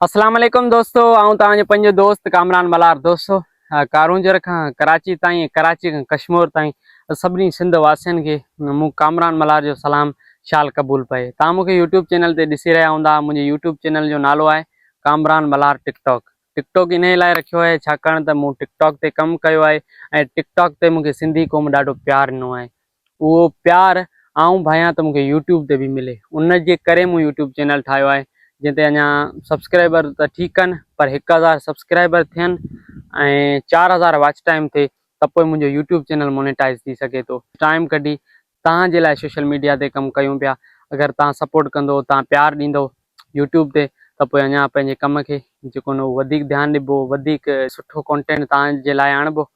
اسلام عليڪم دوستو آئون توهان جو پنهنجو دوست ڪامران ملار دوستو ڪارونجهر کان ڪراچي تائين ۽ ڪراچي کان ڪشمور تائين سڀني سنڌ واسين کي مون ڪامران ملار جو سلام شال قبول پئي توهان مون کي يوٽيوب چينل تي ڏسي رهيا هوندا منهنجي يوٽيوب چينل جو نالو آهي ڪامران ملار ٽڪ ٽاڪ ٽڪ ٽاڪ انهي لاء رکيو آهي ڇاڪاڻ ته مون ٽڪ ٽاڪ تي ڪم ڪيو آهي ۽ ٽڪ ٽاڪ تي مون کي سنڌي قوم ڏاڍو پيار ڏنو آهي اهو پيار آئون ڀانيان ته مون کي يوٽيوب تي به ملي ان جي ڪري مون يوٽيوب چينل ٺاهيو آهي جنهن تي اڃا سبسڪرائبر ته ٺيڪ آهن پر 1000 سبسڪرائبر ٿين ۽ 4000 واچ ٽائيم ٿئي ته پوء منهنجو يوٽيوب چينل مونيٽائز ٿي سگهي ٿو. ٽائيم ڪڍي توهان جي لاء سوشل ميڊيا تي ڪم ڪيون پيا اگر توهان سپورٽ ڪندو توهان پيار ڏيندو يوٽيوب تي ته پوء اڃا پنهنجي ڪم کي جيڪو نو وڌيڪ ڌيان ڏبو وڌيڪ سٺو ڪانٽينٽ توهان جي لاء آڻبو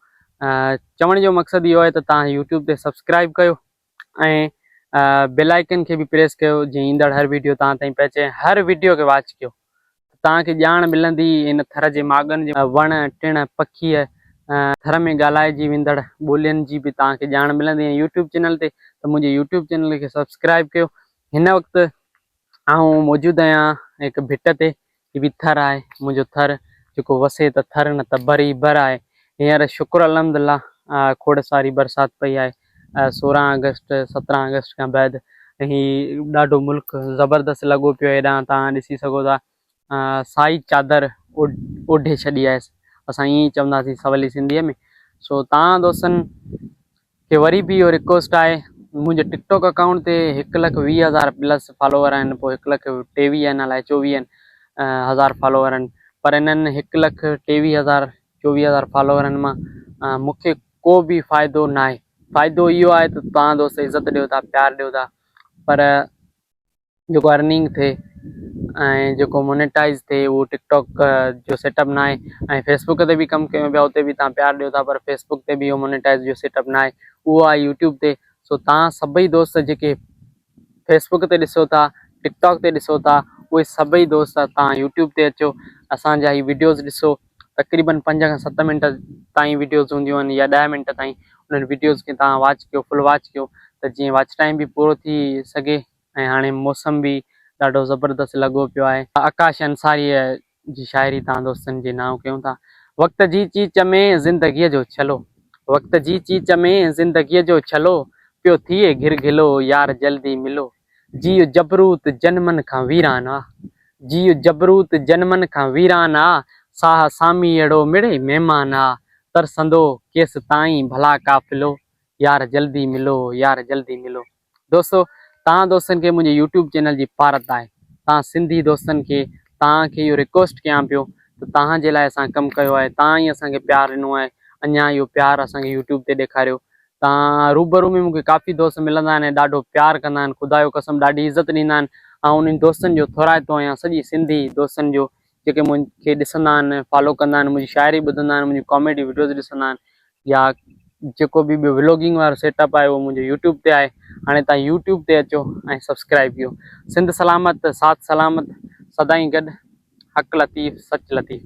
چوڻ جو مقصد اهو آهي ته توهان يوٽيوب تي سبسڪرائب ڪيو ۽ بيل آئيڪن کي به پريس ڪيو جيئن ايندڙ هر ويڊيو توهان تائين پهچي هر ويڊيو کي واچ ڪيو توهان کي ڄاڻ ملندي ان ٿر جي ماڳن جي وڻ ٽڻ پکيء ٿر ۾ ڳالهائجي ويندڙ ٻولين جي به توهان کي ڄاڻ ملندي ۽ يوٽيوب چينل تي ته منهنجي يوٽيوب چينل کي سبسڪرائب ڪيو هن وقت آئون موجود آهيان هڪ ڀٽ تي، هي به ٿر آهي، منهنجو ٿر جيڪو وسي ته ٿر نه ته بر ئي بر آهي. هينئر شڪر الحمد الله کوڙ ساري برسات پئي آهي. 16 آگسٽ 17 آگسٽ کان بعد هي ڏاڍو ملڪ زبردست لڳو پيو آهي. هيڏانهن توهان ڏسي سگهو ٿا سائي چادر اوڍي ڇڏي آهي. اسان ائين ئي چونداسين سولي سنڌيء ۾. سو توهان دوستن کي وري به اهو رڪويسٽ آهي منهنجي ٽڪ ٽاڪ اڪائونٽ تي 1,20,000 پلس فالوور آهن پوء 1,23 آهن الائي 24 هزار فالوور آهن پر انهن 1,23,000 24,000 فالوورن مان مونکي ڪو به فائدو ناهي فائدو اهو آهي ته توهان دوست عزت ڏيو ٿا پيار ڏيو ٿا پر جيڪو ارننگ ٿئي ۽ جيڪو مونيٽائز ٿئي اهو ٽڪ ٽاڪ جو سيٽ اپ ناهي ۽ فيس بڪ تي به ڪم ڪيون پيا اتي به تان پيار ڏيو ٿا پر فيس بڪ تي به اهو مونيٽائز جو سيٽ اپ ناهي اهو آهي يوٽيوب تي سو تان سڀئي دوست جيڪي فيس بڪ تي ڏسو ٿا ٽڪ ٽاڪ تي ڏسو ٿا اهي سڀئي دوست تان يوٽيوب تي اچو اسان جا هي ويڊيوز ڏسو تقريبن 5 کان 7 منٽ تائين ويڊيوز هونديون آهن يا 10 منٽ تائين انهن ويڊيوز کي تان واچ ڪيو فل واچ ڪيو ته جيئن واچ ٽائيم به پورو ٿي سگهي ۽ هاڻي موسم به ڏاڍو زبردست لڳو پيو آهي. آڪاش انصاريء جي شاعري توهان دوستن جي نانء ڪيون ٿا. وقت جي چيچ ۾ زندگيء جو ڇلو، وقت جي چيچ ۾ زندگيء جو ڇلو، پيو ٿئي گهرگهلو، يار جلدي ملو. جيء جبروت جنمن کان ويران آ، جيء جبروت جنمن کان ويران آ، ساهه ساميئڙو مڙئي مهمان آ، ترسندو ڪيستائين ڀلا قافلو، يار جلدي ملو، يار جلدي ملو. دوستو توهان دوستن کي منهنجي يوٽيوب چينل جي پارت آهي توهان سنڌي دوستن کي توهان کي اهو ريڪويسٽ ڪيان پيو ته توهان جي لاء اسان ڪم ڪيو آهي توهان ئي اسان کي پيار ڏنو آهي اڃا اهو پيار اسان کي يوٽيوب تي ڏيکاريو توهان روبرو ۾ مونکي ڪافي دوست ملندا آهن ۽ ڏاڍو پيار ڪندا آهن خدا جو قسم ڏاڍي عزت ڏيندا آهن آئون انهن دوستن جو ٿورائتو آهيان سڄي سنڌي دوستن جو جيڪي مون کي ڏسندا آهن فالو ڪندا آهن منهنجي شاعري ٻڌندا آهن منهنجي ڪاميڊي وڊيوز ڏسندا آهن يا جيڪو به ٻيو ولوگنگ وارو سيٽ اپ آهي اهو منهنجو يوٽيوب تي آهي هاڻي تان يوٽيوب تي اچو ۽ سبسڪرائب ڪيو سنڌ سلامت ساٿ سلامت سدائين گڏ حق لطيف سچ لطيف.